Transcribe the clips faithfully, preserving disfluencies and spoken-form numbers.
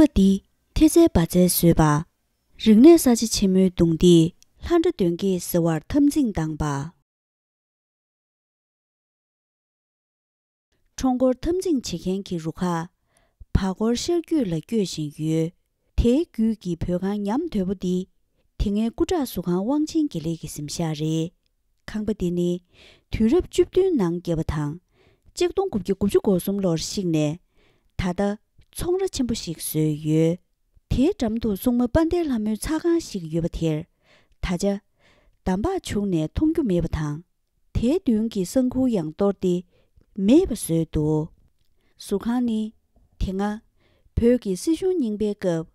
པ་འདི་ཐེ་ཚལ་བ་ཚལ་བཟོས་པ། རིག་གནས་གསར་བརྗེ་ཆེན་མོའི་གདུང་འདིས་ལྷ་འདྲེ་གདོན་བགེགས་སེལ་བར་འཐབ་འཛིང་བཏང་པ། ཁྲོམ་སྐོར་འཐབ་འཛིང་བྱེད་མཁན་གྱི་རུ་ཁག་བར་སྐོར་ཤར་རྒྱུད་ལ་སྐྱོད་བཞིན་ཡོད། དེའི་རྒྱུད་ཀྱི་བོད་ཁང་ཉམས་དོད་པོ་འདི་དེ་སྔའི་སྐུ་དྲག་ཟུར་ཁང་དབང་ཆེན་དགེ་ལེགས་ཀྱི་གཟིམ་ཤག་རེད། ཁང་པ་འདི་ནི་དུས་རབས་བཅུ་བདུན་ནང་བརྒྱབ་པ་དང་། གཅིག་སྟོང་དགུ་བརྒྱ་དགུ་བཅུ་གོ་གསུམ་ལོར་བཤིག་ནས་ད་ལྟ་ཚོང་ར་ཆེན་པོ་ཞིག་བཟོས་ཡོད། དེའི་འགྲམ་དུ་སྲུང་མ་དཔལ་ལྡན་ལྷ་མོའི་ཚགས་ཁང་ཞིག་ཡོད་པ་དེར་ད་ཆ་འདམ་བག་བྱུགས་ནས་མཐོང་རྒྱུ་མེད་པ་དང་། དེའི་མདུན་གྱི་གསང་ཁུག་ཡང་གཏོར་ཏེ་མེད་པ་བཟོས་འདུག་ཟུར་ཁང་ནི་དེ་སྔ་བོད་ཀྱི་སྲིད་གཞུང་རྙིང་པའི་སྐབས་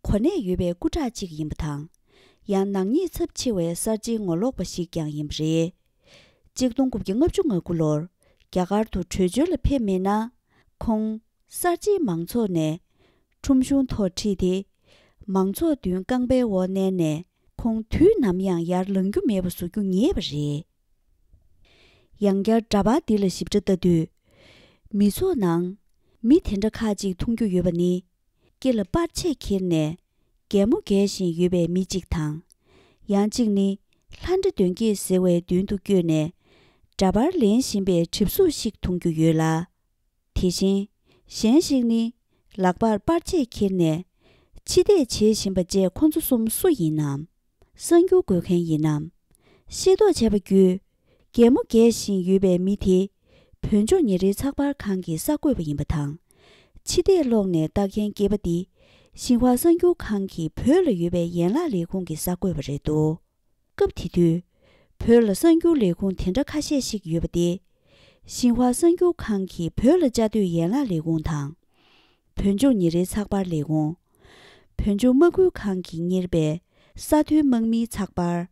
གོ་གནས་ཡོད་པའི་སྐུ་དྲག་ཅིག་ཡིན་པ་དང་། ཡང་ནག་ཉེས་ཚབས་ཆེ་བའི་གསར་བརྗེའི་ངོ་ལོག་པ་ཞིག་ཀྱང་ཡིན་པ་རེད། གཅིག་སྟོང་དགུ་བརྒྱ་ལྔ་བཅུ་ང་དགུ་ལོར་རྒྱ་གར་དུ་བྲོས་བྱོལ་ལ་ཕེབས་མེད་ན། ཁོང་གསར་བརྗེའི་མང་ཚོགས་ནས་ཁྲོམ་གཞུང་ཐོག་ཁྲིད་དེ། མང་ཚོགས་མདུན་རྐང་པའི་འོག་མནན་ནས་ཁོང་དུས་ནམ་ཡང་ཡར་ལངས་རྒྱུ་མེད་པ་བཟོ་རྒྱུ་ངེས་པ་རེད། ཡང་བསྐྱར་འདྲ་པར་འདི་ལ་ཞིབ་ཕྲ་ལྟ་དུས། མི་ཚོགས་ནང་མི་དེ་འདྲ་ཁག་ཅིག་མཐོང་རྒྱུ་ཡོད་པ་ནི། སྐེ་ལ་པར་ཆས་འཁྱེར་ནས་གད་མོ་བགད་བཞིན་ཡོད་པའི་མི་གཅིག་དང་། ཡང་གཅིག་ནི་ལྷ་འདྲེ་གདོན་བགེགས་ཟེར་བའི་མདུན་དུ་བསྐྱོད་ནས་འདྲ་པར་ལེན་བཞིན་པའི་གྲིབ་གཟུགས་ཤིག་མཐོང་རྒྱུ་ཡོད་ལ། དེ་བཞིན་གཞན་ཞིག་ནི་ལག་པར་པར་ཆས་འཁྱེར་ནས་ཕྱི་བལྟས་བྱེད་བཞིན་པ་བཅས། ཁོ་ཚོ་གསུམ་སུ་ཡིན་ནམ། གསར་འགྱུར་འགོད་མཁན་ཡིན་ནམ། ཤེས་རྟོགས་བྱས་པ་བརྒྱུད། གད་མོ་བགད་བཞིན་ཡོད་པའི་མི་དེ་བོད་ལྗོངས་ཉིན་རེའི་ཚགས་པར་ཁང་གི་གསར་འགོད་པ་ཡིན་པ་དང་། ཕྱི་བལྟས་ཀློག་ནས་ལྟ་མཁན་སྐྱེས་པ་འདི་ཤིན་ཧྭ་གསར་འགྱུར་ཁང་གི་བོད་ལ་ཡོད་པའི་ཡན་ལག་ལས་ཁུངས་ཀྱི་གསར་འགོད་པ་རེད་འདུག་སྐབས་དེ་དུས་བོད་ལ་གསར་འགྱུར་ལས་ཁུངས་དེ་འདྲ་ཁ་ཤས་ཤིག་ཡོད་པ་སྟེ། ཤིན་ཧྭ་གསར་འགྱུར་ཁང་གི་བོད་ལ་བཅའ་སྡོད་ཡན་ལག་ལས་ཁུངས་དང་། བོད་ལྗོངས་ཉིན་རེའི་ཚགས་པར་ལས་ཁུངས། བོད་ལྗོངས་དམག་ཁུལ་ཁང་གི་གཉེར་པའི་ས་མཐོའི་དམག་མིའི་ཚགས་པར།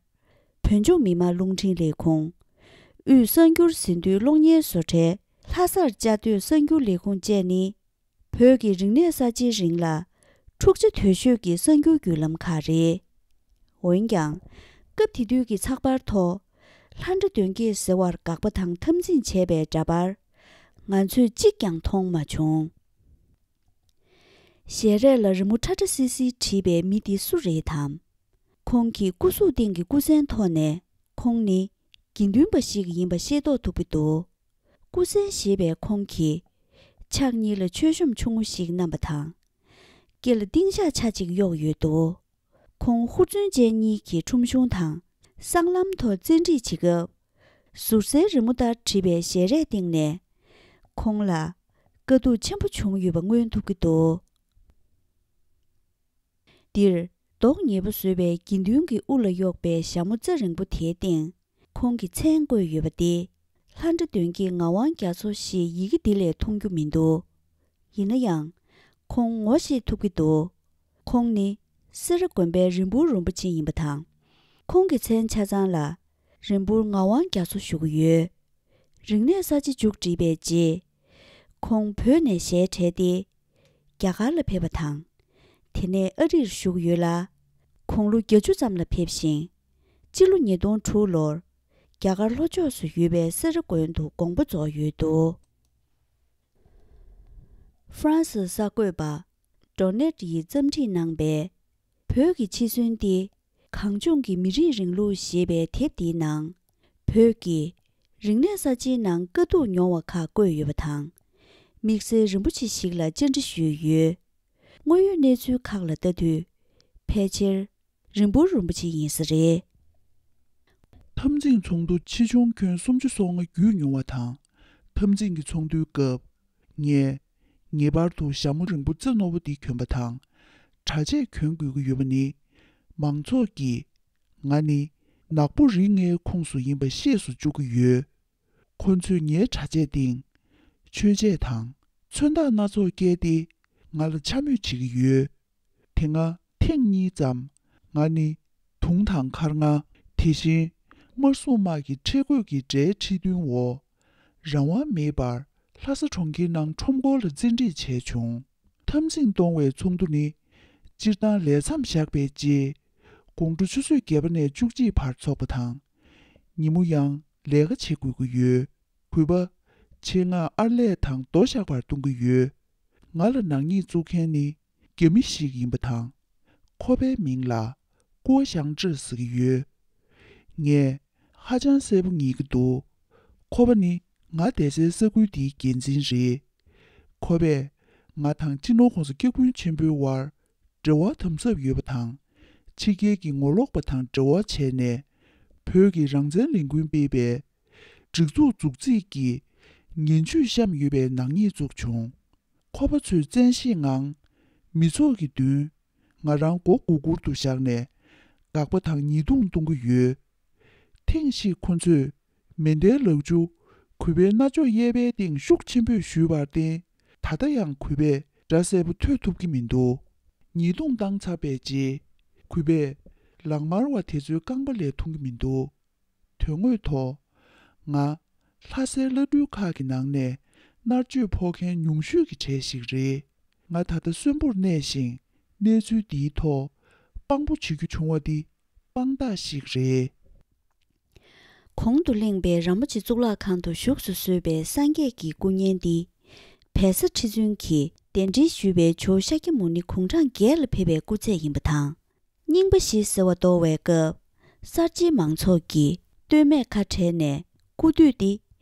བོད་ལྗོངས་མི་དམངས་རླུང་འཕྲིན་ལས་ཁུངས། དབུས་གསར་འགྱུར་ཟིན་ཐོའི་གློག་བརྙན་བཟོ་གྲྭའི་ལྷ་སར་བཅའ་སྡོད་གསར་འགྱུར་ལས་ཁུངས་བཅས་ནི། བོད་ཀྱི་རིག་གནས་གསར་བརྗེའི་རིང་ལ་འཁྲུག་ཆ་དོད་ཤོས་ཀྱི་གསར་འགྱུར་བརྒྱུད་ལམ་ཁག་རེད། འོན་ཀྱང་། སྐབས་དེ་དུས་ཀྱི་ཚགས་པར་ཐོག་ལྷ་འདྲེ་གདོན་བགེགས་ཟེར་བར་དགག་པ་དང་འཐབ་འཛིང་བྱས་པའི་འདྲ་པར་ང་ཚོས་གཅིག་ཀྱང་མཐོང་མ་བྱུང་། ཞལ་རས་ལ་རི་མོ་ཁྲ་ཁྲ་སིལ་སིལ་བྲིས་པའི་མི་འདི་སུ་རེད་དམ། ཁོང་གི་སྐུ་གཟུགས་སྟེང་གི་སྐུ་མཚན་ཐོག་ནས་ཁོང་ནི་དགེ་འདུན་པ་ཞིག་ཡིན་པ་ཤེས་རྟོགས་ཐུབ་ཀྱི་འདུག་སྐུ་མཚན་ཞེས་པའི་ཁོང་གིས་ཕྱག་གཉིས་ལ་མཆོད་བཤམས་ཆུང་ངུ་ཞིག་བསྣམས་པ་དང་། སྐེ་ལ་ཏིང་ཤག་ཆ་གཅིག་གཡོགས་ཡོད་འདུག་ཁོང་ཧུར་བརྩོན་ཅན་གཉིས་ཀྱིས་ཁྲོམ་གཞུང་དང་སྲང་ལམ་ཐོག་བཙན་ཁྲིད་བྱེད་སྐབས། ཟུར་སའི་རི་མོ་ལྟར་བྲིས་པའི་ཞལ་རས་སྟེང་ནས་ཁོང་ལ་དཀའ་སྡུག་ཆེན་པོ་བྱུང་ཡོད་པ་མངོན་ཐུབ་ཀྱི་འདུག་འདིར་མདོག་ཉེས་པོ་བཟོས་པའི་དགེ་འདུན་གྱི་དབུ་ལ་གཡོགས་པའི་ཞྭ་མོ་རྩ་རིང་པོ་དེའི་སྟེང་ཁོང་གི་མཚན་བཀོད་ཡོད་པ་སྟེ། ལྷ་འདྲེ་གདོན་བགེགས་ངག་དབང་རྒྱ་མཚོ་ཞེས་ཡི་གེ་འདི་ལས་མཐོང་རྒྱུ་མི་འདུག་ཡིན་ན་ཡང་། ཁོང་ངོ་ཤེས་ཐུབ་ཀྱི་འདུག་ཁོང་ནི་སེ་ར་དགོན་པའི་རིན་སྤུངས་རིན་པོ་ཆེ་ཡིན་པ་དང་། ཁོང་གི་མཚན་ཆ་ཚང་ལ་རིན་སྤུངས་ངག་དབང་རྒྱ་མཚོ་ཞུ་གི་ཡོད། རིག་གནས་གསར་བརྗེ་མཇུག་བསྒྲིལ་བའི་རྗེས། ཁོང་བོད་ནས་ཞལ་བྲལ་ཏེ། རྒྱ་གར་ལ་ཕེབས་པ་དང་། དེ་ནས་ཨ་རིར་བཞུགས་ཡོད་ལ། དགུང་ལོ་བརྒྱད་ཅུ་ཙམ་ལ་ཕེབས་ཤིང་། སྤྱི་ལོ་ཉིས་སྟོང་དྲུག་ལོར། རྒྱ་གར་ལྷོ་ཕྱོགས་སུ་ཡོད་པའི་སེ་ར་དགོན་དུ་དགོངས་པ་རྫོགས་ཡོད་འདུག་ཧྥ་རན་སིའི་གསར་འགོད་པ། ཌོ་ནེཊ་ཡིས་བརྩམས་བྲིས་གནང་པའི། བོད་ཀྱི་འཆི་གསོན་ཏེ། གངས་ལྗོངས་ཀྱི་མི་རིགས་རིང་ལུགས་ཞེས་པའི་དེབ་འདིའི་ནང་། བོད་ཀྱི་རིག་གནས་གསར་བརྗེའི་ནང་དཀའ་སྡུག་མྱོང་བ་ཁག་བཀོད་ཡོད་པ་དང་། དམིགས་བསལ་རིན་པོ་ཆེ་ཞིག་ལ་བཅར་འདྲི་ཞུས་ཡོད། དངོས་ཡོད་གནས་ཚུལ་ཁག་ལ་ལྟ་དུས། ཕལ་ཆེར་རིན་སྤུངས་རིན་པོ་ཆེ་ཡིན་ས་རེད། འཐབ་འཛིང་ཚོགས་འདུ་ཆེ་ཆུང་ཁྱོན་སུམ་ཅུ་སོ་ལྔ་བརྒྱུད་མྱོང་བ་དང་། འཐབ་འཛིང་གི་ཚོགས་འདུའི་སྐབས། ངས་ངེས་པར་དུ་ཞྭ་མོ་རིང་པོ་རྩེ་རྣོ་པོ་འདི་གྱོན་པ་དང་། གྲྭ་ཆས་གྱོན་དགོས་ཀྱི་ཡོད་པ་ནི། མང་ཚོགས་ཀྱིས་ང་ནི་ནག་པོ་རིགས་ལྔའི་ཁོངས་སུ་ཡིན་པ་ཤེས་སུ་བཅུག་གི་ཡོད། ཁོ་ཚོས་ངའི་གྲྭ་ཆས་སྟེང་མཆོད་ཆས་དང་མཚོན་རྟགས་སྣ་ཚོགས་བཀལ་ཏེ་ང་ལ་འཕྱ་སྨོད་བྱེད་ཀྱི་ཡོད། དེ་སྔ་ཐེངས་གཉིས་ཙམ་ང་ནི་དུང་དང་འཁར་རྔ། དེ་བཞིན་དམར་སྲུང་དམག་གི་ཁྲེལ་དགོད་ཀྱི་སྒྲའི་ཁྲིད་སྟོན་འོག་རང་དབང་མེད་པར་ལྷ་ས་གྲོང་ཁྱེར་ནང་ཁྲོམ་སྐོར་ལ་བཙན་ཁྲིད་བྱས་བྱུང་། འཐབ་འཛིང་གཏོང་བའི་ཚོགས་འདུ་ནི་སྤྱིར་བཏང་ལས་མཚམས་བཞག་པའི་རྗེས། དགོང་དྲོ་ཆུ་ཚོད་བརྒྱད་པ་ནས་བཅུ་གཅིག་བར་འཚོགས་པ་དང་། ཉིན་མོ་ཡང་ལས་ཀ་བྱེད་དགོས་ཀྱི་ཡོད། གུས་པ། ཆེད་མངགས་ཨར་ལས་དང་རྡོ་བཞག་པར་གཏོང་གི་ཡོད། ང་ལ་ནག་ཉེས་བཙུགས་མཁན་ནི། རྒྱ་མི་ཞིག་ཡིན་པ་དང་། ཁོ་པའི་མིང་ལ་ཀུའོ་ཞང་ཀྲི་ཟེར་གྱི་ཡོད། ངས་ཧ་ཅང་གསལ་པོ་ངེས་ཀྱི་འདུག་ཁོ་པ་ནི་ང་བསྡད་སའི་ས་ཁུལ་འདིའི་འགན་འཛིན་རེད། ཁོ་པས་ང་དང་སྤྱི་ནོར་༸གོང་ས་༸སྐྱབས་མགོན་ཆེན་པོའི་དབར་འབྲེལ་བ་དམ་ཟབ་ཡོད་པ་དང་། ཕྱི་རྒྱལ་གྱི་ངོ་ལོག་པ་དང་འབྲེལ་བ་བྱས་ནས། བོད་ཀྱི་རང་བཙན་ལས་འགུལ་སྤེལ་བའི་སྒྲིག་འཛུགས་འཛུགས་རྩིས་ཀྱི་ངན་ཇུས་བཤམས་ཡོད་པའི་ནག་ཉེས་བཙུགས་བྱུང་། ཁོ་པ་ཚོས་བཙན་ཤེད་ངང་མི་ཚོགས་ཀྱི་མདུན་ང་རང་མགོ་སྒུར་སྒུར་དུ་བཞག་ནས་དགག་པ་དང་ཉེས་རྡུང་གཏོང་གི་ཡོད། ཐེངས་ཤིག་ཁོ་ཚོས་མེ་མདའི་ལག་ཆུ་གུས་པའི་རྣ་ཅོག་གཡས་པའི་སྟེང་ཤུགས་ཆེན་པོས་གཞུས་པར་བརྟེན། ད་ལྟ་ཡང་གུས་པས་སྒྲ་གསལ་པོ་ཐོས་ཐུབ་ཀྱི་མི་འདུག་ཉེས་རྡུང་བཏང་ཚར་བའི་རྗེས། གུས་པས་ལག་དམར་བ་དེ་ཚོའི་རྐང་པ་ལས་མཐོང་གི་མི་འདུག་དོན་དངོས་ཐོག་ང་ལྷ་སའི་བླ་སྤྲུལ་ཁག་གི་ནང་ནས་མནར་གཅོད་ཕོག་མཁན་ཉུང་ཤོས་ཀྱི་གྲས་ཤིག་རེད། ང་ད་ལྟ་གསོན་པོར་གནས་ཤིང་། གནས་ཚུལ་འདིའི་ཐོག་དཔང་པོ་བྱེད་རྒྱུ་བྱུང་བ་འདི་དཔང་རྟགས་ཤིག་རེད། གོང་དུ་གླེང་པའི་རིན་པོ་ཆེ་གཙུག་ལག་ཁང་དུ་བཞུགས་སུ་གསོལ་བའི་སངས་རྒྱས་ཀྱི་སྐུ་བརྙན་འདི། བལ་བཟའ་ཁྲི་བཙུན་གྱིས་གདན་འདྲེན་ཞུས་པའི་ཇོ་བོ་ཤཱཀྱ་མུ་ནེ་དགུང་གྲངས་བརྒྱད་ལ་ཕེབས་པའི་སྐུ་ཚད་ཡིན་པ་དང་། རྙིང་པ་བཞི་ཟེར་བ་གཏོར་བའི་སྐབས། གསར་བརྗེའི་མང་ཚོགས་ཀྱིས་སྟོད་སྨད་ཁ་བྲལ་ནས་སྐུ་དུད་དེ་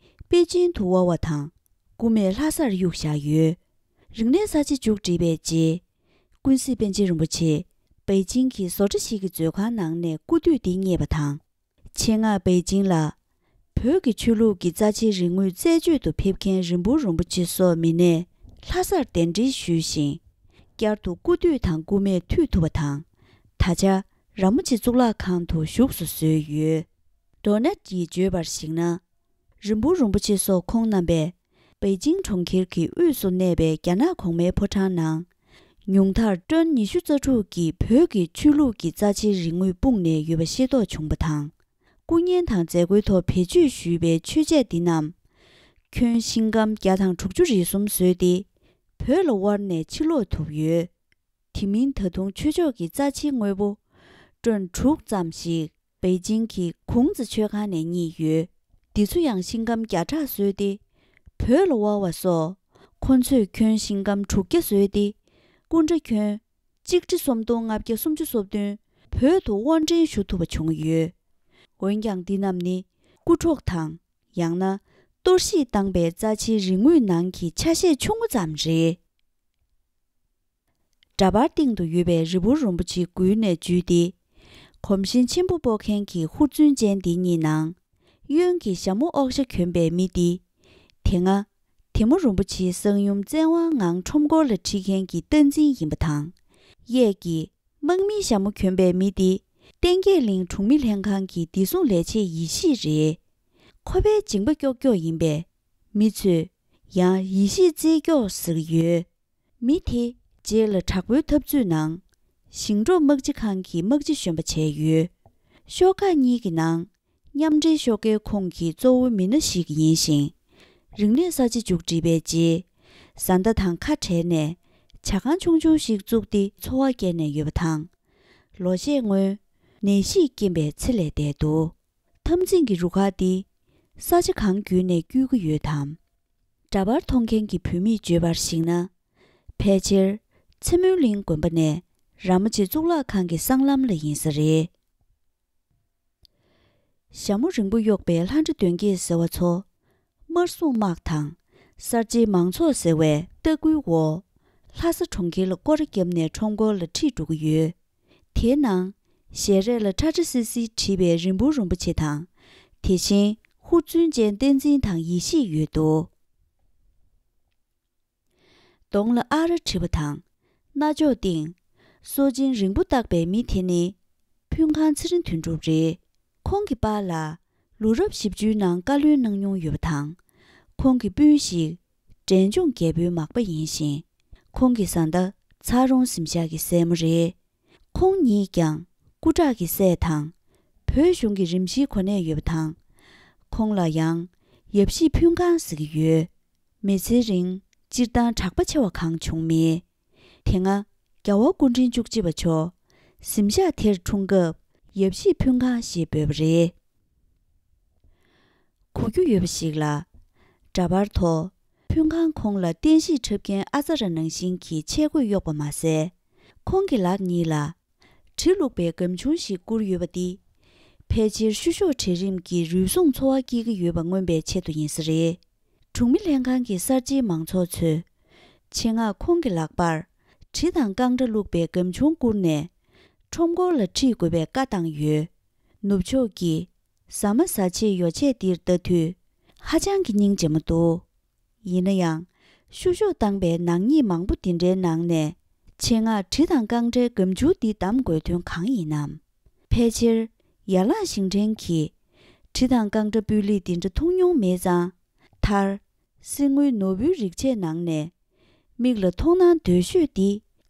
པེ་ཅིན་དུ་དབོར་བ་དང་། སྐུ་སྨད་ལྷ་སར་གཡུགས་བཞག་ཡོད། རིག་གནས་གསར་བརྗེ་མཇུག་བསྒྲིལ་བའི་རྗེས། ཀུན་གཟིགས་པཎ་ཆེན་རིན་པོ་ཆེ་པེ་ཅིན་གྱི་བཟོ་གྲྭ་ཞིག་གི་མཛོད་ཁང་ནང་ནས་སྐུ་དུད་དེ་རྙེད་པ་དང་། ཆེད་མངགས་པེ་ཅིན་ལ། བོད་ཀྱི་ཆོས་ལུགས་ཀྱི་རྩ་ཆེའི་རིག་དངོས་རྩད་གཅོད་དུ་ཕེབས་མཁན་རིན་པོ་རིན་པོ་ཆེ་སོགས་མི་སྣས་ལྷ་སར་གདན་འདྲེན་ཞུས་ཤིང་། བསྐྱར་དུ་སྐུ་དུད་དང་སྐུ་སྨད་མཐུད་ཐུབ་པ་དང་། ད་ཆ་རིན་པོ་ཆེ་གཙུག་ལག་ཁང་དུ་བཞུགས་སུ་གསོལ་ཡོད། ཌོ་ནེཊ་ཡིས་བརྗོད་པར་གཞིགས་ན། རིན་པོ་རིན་པོ་ཆེ་སོགས་ཁོང་རྣམ་པས། པེ་ཅིང་གྲོང་ཁྱེར་གྱི་དབུས་སུ་གནས་པའི་རྒྱ་ནག་གོང་མའི་ཕོ་བྲང་ནང་། ཉུང་མཐར་ཊོན་ཉི་ཤུ་རྩ་དྲུག་གི་བོད་ཀྱི་ཆོས་ལུགས་ཀྱི་རྩ་ཆེའི་རིག་དངོས་སྤུངས་ནས་ཡོད་པ་ཤེས་རྟོགས་བྱུང་བ་དང་། སྐུ་བརྙན་དང་མཛད་སྒོའི་ཐོག་བེད་སྤྱོད་ཞུས་པའི་མཆོད་ཆས་འདི་རྣམས། ཁྱོན་ཤིང་སྐམ་བརྒྱ་དང་དྲུག་ཅུ་རེ་གསུམ་བཟོས་ཏེ། བོད་ལ་དབོར་ནས་ཕྱིར་ལོག་ཐུབ་ཡོད། དེ་མིན་ད་དུང་ཆོས་ཕྱོགས་ཀྱི་རྩ་ཆེའི་དངོས་པོ། ཊོན་དྲུག་ཙམ་ཞིག་པེ་ཅིང་གི་ཀུང་ཙི་མཆོད་ཁང་ནས་རྙེད་ཡོད། འདི་ཚོ་ཡང་ཤིང་སྐམ་བརྒྱ་ཕྲག་བཟོས་ཏེ། བོད་ལ་དབོར་བ་སོགས། ཁོ་ཚོས་ཁྱོན་ཤིང་སྐམ་དྲུག་བརྒྱ་བཟོས་ཏེ། སྐུ་འདྲ་ཁྱོན། གཅིག་ཁྲི་སུམ་སྟོང་ལྔ་བརྒྱ་སུམ་ཅུ་སོ་བདུན། བོད་དུ་དབོར་འདྲེན་ཞུ་ཐུབ་པ་བྱུང་ཡོད། འོན་ཀྱང་འདི་རྣམས་ནི། རྐུ་འཕྲོག་དང་། ཡང་ན། གཏོར་བཤིག་བཏང་པའི་རྩ་ཆེའི་རིག་དངོས་ནང་གི་ཆ་ཤས་ཆུང་ངུ་ཙམ་རེད། འདྲ་པར་སྟེང་དུ་ཡོད་པའི་རི་བོ་རིན་པོ་ཆེ་འགུལ་ནས་འཇུས་ཏེ། གོམ་ཞེང་ཆེན་པོ་སྤོ་མཁན་གྱི་ཧུར་བརྩོན་ཅན་འདི་གཉིས་ནང་། གཡོན་གྱི་ཞྭ་མོ་ཨོག་ཞྭ་གྱོན་པའི་མི་འདི། དེ་སྔ། དེ་མོ་རིན་པོ་ཆེའི་གསང་ཡུམ་བཙན་དབང་ངང་ཁྲོམ་སྐོར་ལ་ཁྲིད་མཁན་གྱི་སྟངས་འཛིན་ཡིན་པ་དང་། གཡས་ཀྱི། དམག་མིའི་ཞྭ་མོ་གྱོན་པའི་མི་འདི། བསྟན་རྒྱས་གླིང་གྲོང་མི་ལྷན་ཁང་གི་བདེ་སྲུང་ལས་བྱེད་ཡེ་ཤེས་རེད། ཁོ་པའི་མཇིང་པ་ཀྱོག་ཀྱོག་ཡིན་པས། མི་ཚོས། ཡང་ཡེ་ཤེས་རྩེ་ཀྱོག་ཟེར་གྱི་ཡོད། མི་དེ། རྗེས་ལ་དྲག་པོའི་འཐབ་རྩོད་ནང་། ཞིང་འབྲོག་དམག་སྤྱི་ཁང་གི་དམག་སྤྱི་གཞོན་པ་བྱས་ཡོད། ཤོག་ཁག་གཉིས་ཀྱི་ནང་། མཉམ་འབྲེལ་ཤོག་ཁའི་ཁོངས་ཀྱི་གཙོ་བོ་མི་སྣ་ཞིག་ཡིན་ཞིང་། རིག་གནས་གསར་བརྗེ་མཇུག་བསྒྲིལ་བའི་རྗེས། བཟའ་ཟླ་དང་ཁ་བྲལ་ནས། ཇ་ཁང་ཆུང་ཆུང་ཞིག་བཙུགས་ཏེ་འཚོ་བ་སྐྱེལ་ནས་ཡོད་པ་དང་། ལོ་ཤས་སྔོན། ནད་གཞིས་རྐྱེན་པས་ཚེ་ལས་འདས་འདུག་འཐབ་འཛིང་གི་རུ་ཁག་འདི། ས་ཆ་གང་བརྒྱུད་ནས་བསྐྱོད་ཀྱི་ཡོད་དམ། འདྲ་པར་མཐོང་མཁན་གྱི་བུད་མེད་བརྗོད་པར་གཞིགས་ན། ཕལ་ཆེར། ཚེ་སྨོན་གླིང་དགོན་པ་ནས་རིན་པོ་ཆེ་གཙུག་ལག་ཁང་གི་སྲང་ལམ་ལ་ཡིན་ས་རེད། ཞྭ་མོ་རིང་པོ་གཡོགས་པའི་ལྷ་འདྲེ་གདོན་བགེགས་ཟེར་བ་ཚོ། དམར་སྲུང་དམག་དང་། གསར་བརྗེའི་མང་ཚོགས་ཟེར་བའི་ལྟ་སྐུལ་འོག་ལྷ་ས་གྲོང་ཁྱེར་ལ་སྐོར་ར་བརྒྱབ་ནས་ཁྲོམ་སྐོར་ལ་ཁྲིད་འགྲོ་གི་ཡོད། དེའི་ནང་། ཞལ་རས་ལ་ཁྲ་ཁྲ་སིལ་སིལ་བྲིས་པའི་རིན་པོ་རིན་པོ་ཆེ་དང་། དེ་བཞིན་ཧུར་བརྩོན་ཅན་བསྟན་འཛིན་དང་ཡེ་ཤེས་ཡོད་འདུག་གདོང་ལ་ཨ་ར་བྲིས་པ་དང་། རྣ་ཅོག་སྟེང་། སོ་ཆེན་རིང་པོ་བཏགས་པའི་མི་དེ་ནི། ཕུན་ཁང་ཚེ་རིང་དོན་གྲུབ་རེད། ཁོང་གི་པཱ་ལགས། ལོ་རབས་བཞི་བཅུའི་ནང་བཀའ་བློན་གནང་མྱོང་ཡོད་པ་དང་། ཁོང་གི་སྤུན་ཞིག་འབྲས་ལྗོངས་རྒྱལ་པོའི་མག་པ་ཡིན་ཞིང་། ཁོང་གི་བཟའ་ཟླ་ཚ་རོང་གཟིམ་ཤག་གི་སྲས་མོ་རེད། ཁོང་ཉིད་ཀྱང་སྐུ་དྲག་གི་སྲས་དང་། བོད་གཞུང་གི་རིམ་བཞིའི་གོ་གནས་ཡོད་པ་དང་། ཁོང་ལ་ཡང་ཡབ་གཞིས་ཕུན་ཁང་ཟེར་གྱི་ཡོད། མི་ཚེའི་རིང་སྤྱིར་བཏང་གྲགས་པ་ཆེ་བ་གང་བྱུང་མེད། དེ་སྔ་རྒྱལ་བ་སྐུ་ཕྲེང་བཅུ་གཅིག་པ་མཆོག་གཟིམ་ཤག་དེར་འཁྲུངས་སྐབས་ཡབ་གཞིས་ཕུན་ཁང་ཞེས་འབོད་པ་རེད། གོ་རྒྱུ་ཡོད་པ་ཞིག་ལ། འདྲ་པར་ཐོག་ཕུན་ཁང་ཁོང་ལ་བསྟན་བཤིག་འཁྲབ་མཁན་ཨ་ཙ་ར་ནང་བཞིན་གྱི་ཆས་གོས་གཡོགས་པ་མ་ཟད། ཁོང་གི་ལག་གཉིས་ལ་གྲི་བླུགས་པའི་སྒམ་ཆུང་ཞིག་བསྐུར་ཡོད་པ་འདི། ཕལ་ཆེར་བཤུ་གཞོག་གྲལ་རིམ་གྱི་རུལ་སུངས་ཚོར་བ་སྐྱེ་གི་ཡོད་པ་མངོན་པའི་ཆེད་དུ་ཡིན་ས་རེད། གྲོང་མི་ལྷན་ཁང་གི་གསར་བརྗེའི་མང་ཚོགས་ཚོས། ཆེད་མངགས་ཁོང་གི་ལག་པར་གྲི་དང་རྐང་སྒྲ་བླུགས་པའི་སྒམ་ཆུང་བསྐུར་ནས། ཁྲོམ་སྐོར་ལ་ཁྲིད་དགོས་པའི་བཀའ་བཏང་ཡོད། ནུབ་ཕྱོགས་ཀྱི་ཟ་མ་ཟ་བྱེད་ཡོ་བྱད་འདིར་ལྟ་དུས། ཧ་ཅང་གི་སྙིང་རྗེ་མོ་འདུག་ཡིན་ན་ཡང་། བཤུ་གཞོག་བཏང་པའི་ནག་ཉེས་མང་པོ་འདི་འདྲའི་ནང་ནས། ཆེད་མངགས་གྲི་དང་རྐང་སྒྲའི་སྒམ་ཆུང་འདི་བསྡམ་དགོས་དོན་གང་ཡིན་ནམ། ཕལ་ཆེར། ཡར་ལངས་ཞིང་བྲན་གྱིས། གྲི་དང་རྐང་སྒྲ་སྤུས་ལེགས་འདི་འདྲ་མཐོང་མྱོང་མེད་ཙང་། མཐར། གསེར་དངུལ་ནོར་བུའི་རིགས་ཆས་ནང་ནས། མིག་ལ་མཐོང་སྣང་འདོད་ཤོས་འདི།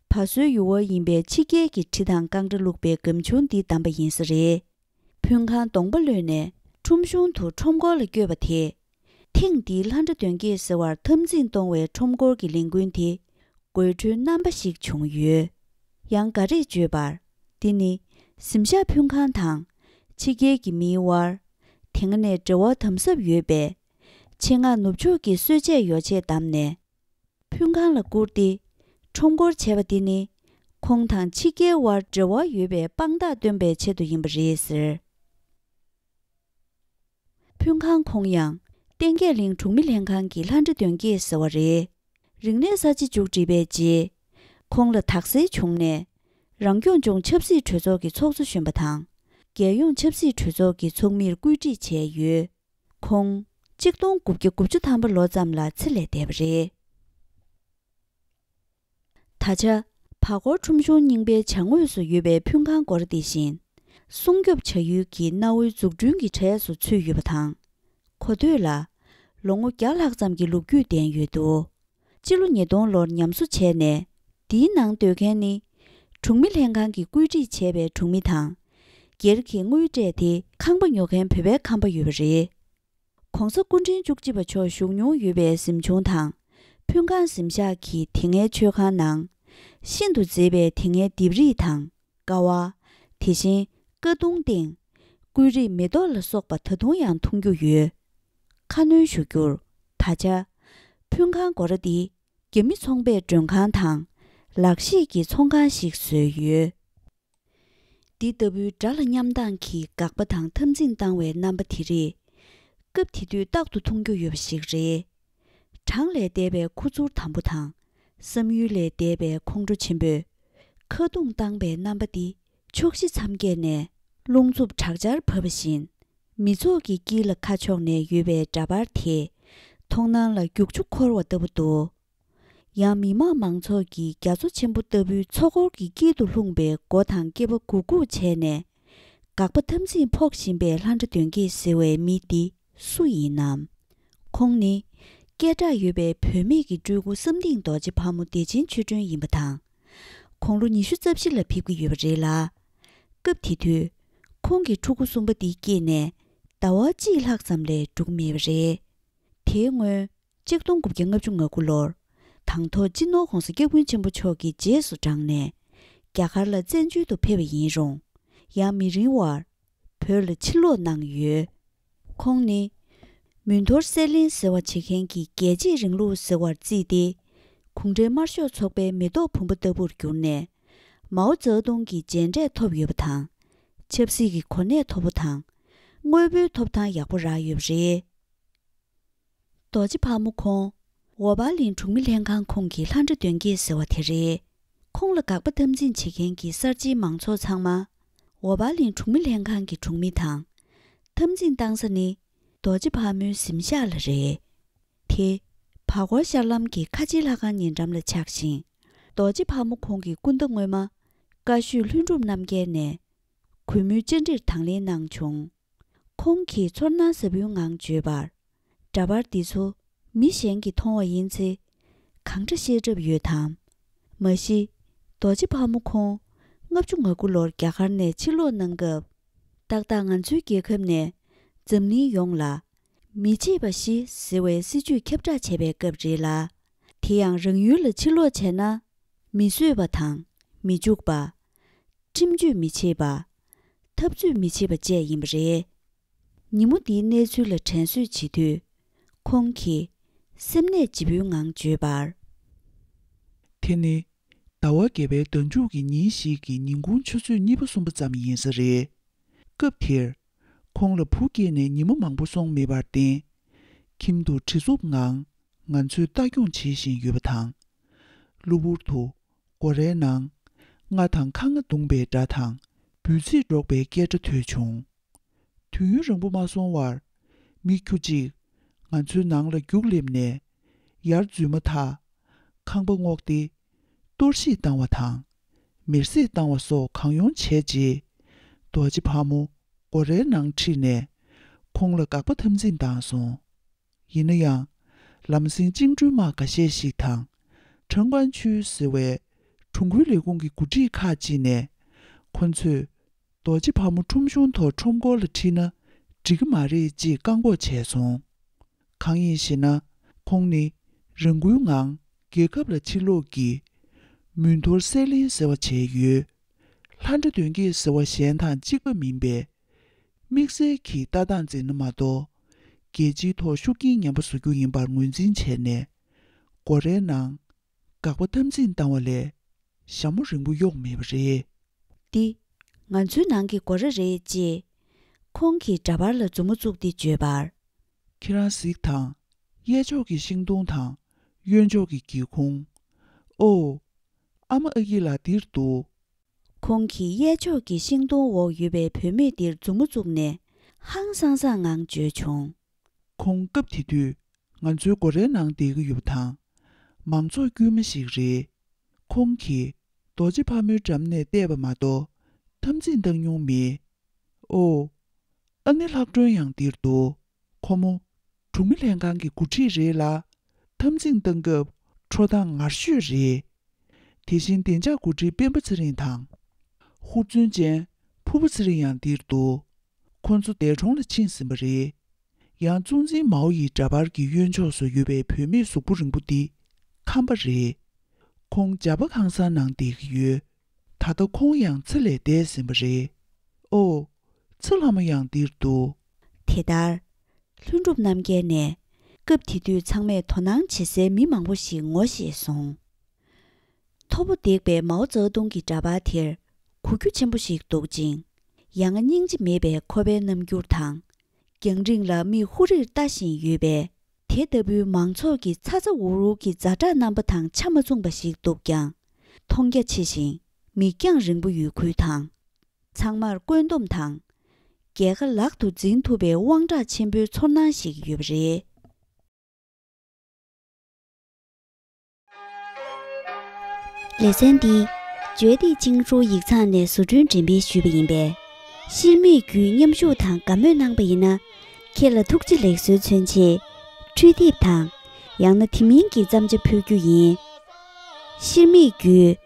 བ་སོའི་ཡུར་བ་ཡིན་པའི་ཕྱི་རྒྱལ་གྱི་གྲི་དང་རྐང་སྒྲ་བླུགས་པའི་སྒམ་ཆུང་འདི་བསྡམས་པ་ཡིན་ས་རེད། ཕུན་ཁང་གདོང་པ་གློད་ནས་ཁྲོམ་གཞུང་དུ་ཁྲོམ་སྐོར་ལ་བསྐྱོད་པ་དེས། ཐེངས་འདིའི་ལྷ་འདྲེ་གདོན་བགེགས་ཟེར་བར་འཐབ་འཛིང་གཏོང་བའི་ཁྲོམ་སྐོར་གྱི་ལས་འགུལ་དེ། དགོད་བྲོའི་རྣམ་པ་ཞིག་བྱུང་ཡོད། ཡང་འགའ་རེས་བརྗོད་པར། འདི་ནི་གཟིམ་ཤག་ཕུན་ཁང་དང་ཕྱི་རྒྱལ་གྱི་མིའི་དབར། དེ་སྔ་ནས་འབྲེལ་བ་དམ་ཟབ་ཡོད་པས། ཆེད་མངགས་ནུབ་ཕྱོགས་ཀྱི་གསོལ་ཆས་ཡོ་ཆས་བདམས་ནས། ཕུན་ཁང་ལ་བསྐུར་ཏེ། ཁྲོམ་སྐོར་བྱས་པ་འདི་ནི། ཁོང་དང་ཕྱི་རྒྱལ་དབར་འབྲེལ་བ་ཡོད་པའི་དཔང་རྟགས་སྟོན་པའི་ཆེད་དུ་ཡིན་པ་རེད་ཟེར། ཕུན་ཁང་ཁོང་ཡང་། བསྟན་རྒྱས་གླིང་གྲོང་མི་ལྷན་ཁང་གི་ལྷ་འདྲེ་གདོན་བགེགས་ཟེར་བ་རེད། རིག་གནས་གསར་བརྗེ་མཇུག་བསྒྲིལ་བའི་རྗེས། ཁོང་ལ་དག་སེལ་བྱུང་ནས། རང་སྐྱོང་ལྗོངས་ཆབ་སྲིད་གྲོས་ཚོགས་ཀྱི་ཚོགས་གཙོ་གཞོན་པ་དང་། རྒྱལ་ཡོངས་ཆབ་སྲིད་གྲོས་ཚོགས་ཀྱི་ཚོགས་མིར་བཀོད་སྒྲིག་བྱས་ཡོད། ཁོང་གཅིག་སྟོང་དགུ་བརྒྱ་དགུ་བཅུ་ཐམ་པ་ལོ་ཙམ་ལ་ཚེ་ལས་འདས་པ་རེད། ད་ཆ། བར་སྐོར་ཁྲོམ་གཞུང་རྙིང་པའི་བྱང་ངོས་སུ་ཡོད་པའི་ཕུན་ཁང་སྒོ་ར་འདི་བཞིན། སྲུང་སྐྱོབ་བྱ་ཡུལ་གྱི་གནའ་བོའི་འཛུགས་སྐྲུན་གྱི་གྲས་སུ་ཚུད་ཡོད་པ་དང་། གོ་ཐོས་ལ། ལོ་ངོ་བརྒྱ་ལྷག་ཙམ་གྱི་ལོ་རྒྱུས་ལྡན་ཡོད་འདུག་སྤྱི་ལོ་ཉིས་སྟོང་ལོར་ཉམས་གསོ་བྱས་ནས། འདིའི་ནང་སྡོད་མཁན་ནི། གྲོང་མི་ལྷན་ཁང་གིས་བཀོད་སྒྲིག་བྱས་པའི་གྲོང་མི་དང་། སྒེར་གྱིས་དངུལ་སྤྲད་དེ་ཁང་པ་ཉོ་མཁན་བོད་པའི་ཁམས་པ་ཡོད་པ་རེད། ༸གོང་ས་སྐུ་ཕྲེང་བཅུ་གཅིག་པ་མཆོག་བཞུགས་མྱོང་ཡོད་པའི་གཟིམ་ཆུང་དང་། ཕུན་ཁང་གཟིམ་ཤག་གི་དེ་སྔའི་མཆོད་ཁང་ནང་། ཤིན་ཏུ་མཛེས་པའི་དེ་སྔའི་ལྡེབས་རིས་དང་། ཀ་བ། དེ་བཞིན་ཀ་གདུང་སྟེང་། བརྐོས་རིས་མེ་ཏོག་ལ་སོགས་པ་ད་དུང་ཡང་མཐོང་རྒྱུ་ཡོད། ཁ་སྣོན་ཞུ་རྒྱུར། ད་ཆ། ཕུན་ཁང་སྒོ་ར་འདི། རྒྱ་མི་ཚོང་པས་མགྲོན་ཁང་དང་། ལག་ཤེས་ཀྱི་ཚོང་ཁང་ཞིག་བཟོས་ཡོད། འདི་ལྟ་བུའི་དགྲ་ལ་མཉམ་སྡང་གི་དགག་པ་དང་འཐབ་འཛིང་བཏང་བའི་རྣམ་པ་དེ་རིགས། སྐབས་དེ་དུས་རྟག་ཏུ་མཐོང་རྒྱུ་ཡོད་པ་ཞིག་རེད། གྲངས་ལས་འདས་པའི་ཁུ་ཚུར་དམ་པོ་དང་། བསམ་ཡུལ་ལས་འདས་པའི་ཁོང་ཁྲོ་ཆེན་པོས། ཁ་རྡུང་བཏང་པའི་རྣམ་པ་འདི། ཕྱོགས་བཞི་མཚམས་བརྒྱད་ནས། རླུང་འཚུབ་དྲག་ཆར་བབས་པ་བཞིན། མི་ཚོགས་ཀྱི་དཀྱིལ་ལ་ཁ་ཕྱོགས་ནས་ཡོད་པའི་འདྲ་པར་དེས། མཐོང་སྣང་ལ་རྒྱུག་ཆུ་འཁོར་བ་ལྟ་བུ་འདུག་ཡང་མི་དམངས་མང་ཚོགས་ཀྱིས་རྒྱ་མཚོ་ཆེན་པོ་ལྟ་བུའི་མཚོ་འཁོར་གྱི་དཀྱིལ་དུ་ལྷུང་པའི་མགོ་དང་སྐེད་པ་གུག་གུག་བྱས་ནས། དགག་པ་འཐབ་འཛིང་ཕོག་བཞིན་པའི་ལྷ་འདྲེ་གདོན་བགེགས་ཟེར་བའི་མི་འདི་སུ་ཡིན་ནམ། ཁོང་ནི། སྐད་གྲགས་ཡོད་པའི་བུད་མེད་ཀྱི་སྤྲུལ་སྐུ་བསམ་སྡིངས་རྡོ་རྗེ་ཕག་མོ་བདེ་ཆེན་ཆོས་སྒྲོན་ཡིན་པ་དང་། དགུང་ལོ་ཉི་ཤུ་རྩ་བཞི་ལ་ཕེབས་ཀྱི་ཡོད་པ་རེད་ལ། སྐབས་དེ་དུས། ཁོང་གི་ཕྲུ་གུ་གསུམ་པ་འདི་སྐྱེས་ནས། ཟླ་བ་གཅིག་ལྷག་ཙམ་ལས་འགྲོ་གི་མེད་པ་རེད། དེའི་སྔོན། གཅིག་སྟོང་དགུ་བརྒྱ་ལྔ་བཅུ་ང་དགུ་ལོར། དང་ཐོག་སྤྱི་ནོར་༸གོང་ས་༸སྐྱབས་མགོན་ཆེན་པོ་མཆོག་གི་རྗེས་སུ་འབྲངས་ནས། རྒྱ་གར་ལ་བཙན་བྱོལ་དུ་ཕེབས་པ་ཡིན་རུང་། ཡང་མི་རིང་བར། བོད་ལ་ཕྱིར་ལོག་གནང་ཡོད། ཁོང་ནི། མོན་གཏོར་སེར་ལེན་ཟེར་བ་བྱེད་མཁན་གྱི་རྒྱལ་གཅེས་རིང་ལུགས་ཟེར་བར་བརྩིས་ཏེ། གུང་ཁྲན་དམར་ཤོག་ཚོགས་པའི་མེ་ཏོག་བུམ་པ་ལྟ་བུར་གྱུར་ནས། མའོ་ཙེ་ཏུང་གི་མཇལ་འཕྲད་ཐོབ་ཡོད་པ་དང་། ཆབ་སྲིད་ཀྱི་གོ་གནས་མཐོ་པོ་དང་། དངོས་པོའི་ཐོབ་ཐང་ཡག་པོ་རག་ཡོད་པ་རེད། རྡོ་རྗེ་ཕག་མོ་ཁོང་། འོ་བར་གླིང་གྲོང་མི་ལྷན་ཁང་ཁོངས་ཀྱི་ལྷ་འདྲེ་གདོན་བགེགས་ཟེར་བ་དེ་རེད། ཁོང་ལ་དགག་པ་འཐབ་འཛིང་བྱེད་མཁན་གྱི་གསར་བརྗེའི་མང་ཚོགས་ཚང་མ། འོ་བར་གླིང་གྲོང་མི་ལྷན་ཁང་གི་གྲོང་མི་དང་། འཐབ་འཛིང་བཏང་ས་ནི། རྡོ་རྗེ་ཕག་མོའི་གཟིམ་ཤག་ལ་རེད། དེ། བར་སྐོར་ཤར་ལམ་གྱི་ཁ་ཆེའི་ལྷ་ཁང་ཉེ་འགྲམ་ལ་ཆགས་ཤིང་། རྡོ་རྗེ་ཕག་མོ་ཁོང་གི་སྐུ་ཟླ་སྔོན་མ། བཀའ་ཤོད་ལྷུན་གྲུབ་རྣམ་རྒྱལ་ནས། གུས་མོའི་བཅར་འདྲིར་དང་ལེན་གནང་བྱུང་། ཁོང་གིས་ཚོར་སྣང་ཟབ་པོའི་ངང་བརྗོད་པར། འདྲ་པར་འདི་ཚོ་མི་གཞན་གྱིས་མཐོང་བ་ཡིན་ཚེ། གང་འདྲ་བཤད་གྲབས་ཡོད་དམ། མ་གཞི། རྡོ་རྗེ་ཕག་མོ་ཁོང་ལྔ་བཅུ་ང་དགུ་ལོར་རྒྱ་གར་ནས་ཕྱིར་ལོག་གནང་སྐབས། ཏག་ཏག་ང་ཚོའི་རྒྱལ་ཁབ་ནས་འཛམ་གླིང་ཡོངས་ལ། མི་བྱེད་པ་བཞི་ཟེར་བའི་སྲིད་ཇུས་ཁྱབ་བསྒྲགས་བྱས་པའི་སྐབས་རེད་ལ། དེ་ཡང་རང་ཡུལ་ལ་ཕྱིར་ལོག་བྱས་ན། མི་བཟོད་པ་དང་མི་འཇུག་པ། ཁྲིམས་གཅོད་མི་བྱེད་པ། འཐབ་རྩོད་མི་བྱེད་པ་བཅས་ཡིན་པ་རེད། ཉིན་མོ་འདིའི་གནས་ཚུལ་ལ་དྲན་གསོས་བྱེད་དུས། ཁོང་གིས་སེམས་ནད་ལྗིད་པོའི་ངང་བརྗོད་པར། དེ་ནི། ཟླ་བ་བརྒྱད་པའི་ཟླ་མཇུག་གི་ཉིན་ཞིག་གི་ཉིན་གུང་ཆུ་ཚོད་གཉིས་པ་གསུམ་པ་ཙམ་ཡིན་ས་རེད། སྐབས་དེར། ཁོང་ལ་བུ་སྐྱེས་ནས་ཉི་མ་མང་པོ་སོང་མེད་པར་བརྟེན། ཁྱིམ་དུ་བྲེལ་འཚུབ་ངང་ང་ཚོས་ལྟ་སྐྱོང་བྱེད་བཞིན་ཡོད་པ་དང་། གློ་བུར་དུ་སྒོ་རའི་ནང་རྔ་དང་ཁ་རྔ་བརྡུངས་པའི་སྒྲ་དང་འབོད་ཚིག་སྒྲོག་པའི་སྐད་སྒྲ་ཐོས་བྱུང་། དུས་ཡུན་རིང་པོ་མ་སོང་བར། མི་ཁྱུ་གཅིག་ང་ཚོའི་ནང་ལ་རྒྱུགས་སླེབས་ནས། ཡར་འཛུལ་མ་ཐག་ཁང་པ་སྔོག་སྟེ། གཏོར་བཤིག་བཏང་བ་དང་། མེར་སྲེག་བཏང་བ་སོགས་གང་ཡོང་བྱས་རྗེས། རྡོ་རྗེ་ཕག་མོ་སྒོ་རའི་ནང་ཁྲིད་ནས། ཁོང་ལ་དགག་པ་འཐབ་འཛིང་བཏང་སོང་། ཡིན་ན་ཡང་། ལམ་སེང་བཅིངས་འགྲོལ་དམག་འགའ་ཤས་ཤིག་དང་། ཁྲང་ཀོན་ཆུས་ཟེར་བའི་གྲོང་ཁུལ་ལས་ཁུངས་ཀྱི་འགོ་ཁྲིད་ཁག་ཅིག་ནས། ཁོ་ཚོས་རྡོ་རྗེ་ཕག་མོ་ཁྲོམ་གཞུང་ཐོག་ཁྲོམ་སྐོར་ལ་ཁྲིད་ན་འགྲིག་གི་མ་རེད་ཅེས་བཀག་འགོག་བྱས་སོང་། གང་ཡིན་ཞེ་ན། ཁོང་ནི་རང་འགུལ་ངང་རྒྱལ་ཁབ་ལ་ཕྱིར་ལོག་གིས་མོན་ཐོར་སེ་ལིན་ཟེར་བ་བྱས་ཡོད། ལྷ་འདྲེ་གདོན་བགེགས་ཟེར་བ་གཞན་དང་གཅིག་པ་མིན་པས། དམིགས་བསལ་གྱི་ལྟ་སྟངས་འཛིན་ན་མ་གཏོགས། རྒྱལ་སྤྱིའི་ཐོག་ཤུགས་རྐྱེན་ངན་པ་བཟོ་རྒྱུ་ཡིན་པར་ངོས་འཛིན་བྱས་ནས། སྒོ་རའི་ནང་དགག་པ་འཐབ་འཛིང་བཏང་བ་ལས་ཞྭ་མོ་རིང་པོ་གཡོགས་མེད་པ་རེད། འདི་ང་ཚོའི་ནང་གི་སྒོ་ར་རེད་ཅེས། ཁོང་གིས་འདྲ་པར་ལ་མཛུབ་མོ་བཙུགས་ཏེ་བརྗོད་པར། ཁྱེད་རང་གཟིགས་དང་། གཡས་ཕྱོགས་ཀྱི་ཤིང་སྡོང་དང་། གཡོན་ཕྱོགས་ཀྱི་སྒེའུ་ཁུང་། ཨོ། ཨ་མ་ཨ་ཡེ་ལགས་འདིར་འདུག། ཁོང་གིས་གཡས་ཕྱོགས་ཀྱི་ཤིང་སྡོང་འོག་ཡོད་པའི་བུད་མེད་འདིར་མཛུབ་མོ་བཙུགས་ནས་ཧང་སང་སང་ངང་བརྗོད་བྱུང་། ཁོང་སྐབས་དེ་དུས་ང་ཚོའི་སྒོ་རའི་ནང་བསྡད་ཀྱི་ཡོད་པ་དང་། མང་ཚོགས་དཀྱུས་མ་ཞིག་རེད། ཁོང་གིས་རྡོ་རྗེ་ཕག་མོའི་འགྲམ་ནས་བལྟས་པ་མ་གཏོགས་འཐབ་འཛིང་བཏང་མྱོང་མེད། ཨོ། ཨ་ནེ་ལྷག་སྒྲོན་ཡང་འདིར་འདུག། ཁོ་མོ་གྲོང་མི་ལྷན་ཁང་གི་འགོ་ཁྲིད་རེད་ལ། འཐབ་འཛིང་བཏང་སྐབས་ཁྲོ་སྟངས་ངར་ཤོས་རེད། དེ་བཞིན་བདེ་འཇགས་འགོ་ཁྲིད་སྤེན་པ་ཚེ་རིང་དང་། ཧུར་བརྩོན་ཅན་ཕུར་བུ་ཚེ་རིང་ཡང་འདིར་འདུག། ཁོ་ཚོ་འདས་གྲོངས་ལ་ཕྱིན་ཟིན་པ་རེད། ཡང་གཙོ་འཛིན་མའོ་ཡི་འདྲ་པར་གྱི་གཡོན་ཕྱོགས་སུ་ཡོད་པའི་བུད་མེད་གཟུགས་པོ་རིང་པོ་འདི་ཁམས་པ་རེད། ཁོང་ཇ་པ་ཁང་གསར་ནང་བསྡད་ཀྱི་ཡོད། ད་ལྟ་ཁོང་ཡང་ཚེ་ལས་འདས་ཟིན་པ་རེད། ཨོ། ཚེ་ལྷ་མོ་ཡང་འདིར་འདུག། དེ་ལྟར། ལྷུན་གྲུབ་རྣམ་རྒྱལ་ནས་སྐབས་དེ་དུས་ཚང་མས་དོ་སྣང་བྱེད་སའི་མི་མང་པོ་ཞིག་ངོ་ཤེས་སོང་། མཐོ་པོ་འདེགས་པའི་མའོ་ཙེ་ཏུང་གི་འདྲ་པར་དེར་གོ་རྒྱུ་ཆེན་པོ་ཞིག་འདུག་ཅིང་། ཡ་ང་སྙིང་རྗེ་མེད་པའི་ཁོ་པའི་རྣམ་འགྱུར་དང་། རྒྱང་རིང་ལ་མིག་ཧུར་རེར་ལྟ་བཞིན་ཡོད་པས། དེ་ལྟ་བུའི་མང་ཚོགས་ཀྱི་ཚ་ཚ་འུར་འུར་གྱི་ཛ་དྲག་རྣམ་པ་དང་ཆ་མ་མཚུངས་པ་ཞིག་འདུག་ཀྱང་། མཐོང་རྒྱ་ཆེ་ཞིང་མིག་རྒྱང་རིང་པོ་ཡོད་ཁུལ་དང་། ཚང་མར་བཀོད་འདོམས་དང་། རྒྱལ་ཁ་ལག་ཏུ་འཛིན་ཐུབ་པའི་དབང་གྲགས་ཆེན་པོའི་ཚོར་སྣང་ཞིག་ཡོད་པ་རེད། ལེ་ཚན་འདི་ཇོ་ཏི་ཅིང་ཧྲུའུ་ཡིག་ཚང་ནས་བཟོ་སྐྲུན་འགྲེམས་སྤེལ་ཞུས་པ་ཡིན་པས། ཤེར་མིག་བརྒྱུད་མཉམ་ཞུགས་དང་དགའ་མོས་གནང་པ་ཡིན་ན། ཁྱེད་ལ་ཐུགས་རྗེ་ལེགས་གསོལ་མཚོན་ཆེད། འཕྲུལ་དེབ་དང་། ཡང་ན་དེ་མིན་གྱི་བརྩམས་བྱ་ཕུལ་རྒྱུ་ཡིན། ཤེར་མིག་བརྒྱུད།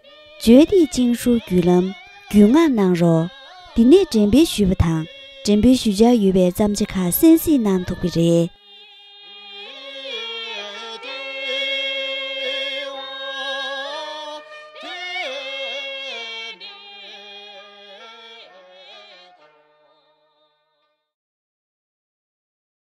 ཇོ་ཏི་ཅིང་ཧྲུའུ་བརྒྱུད་ལམ། བརྒྱུད་མངགས་གནང་རོགས། འདི་ནས་འགྲེམས་སྤེལ་ཞུས་པ་དང་། འགྲེམས་སྤེལ་ཞུ་འཆར་ཡོད་པའི་བརྩམས་བྱ་ཁག་གསན་གཟིགས་གནང་ཐུབ་ཀྱི་རེད།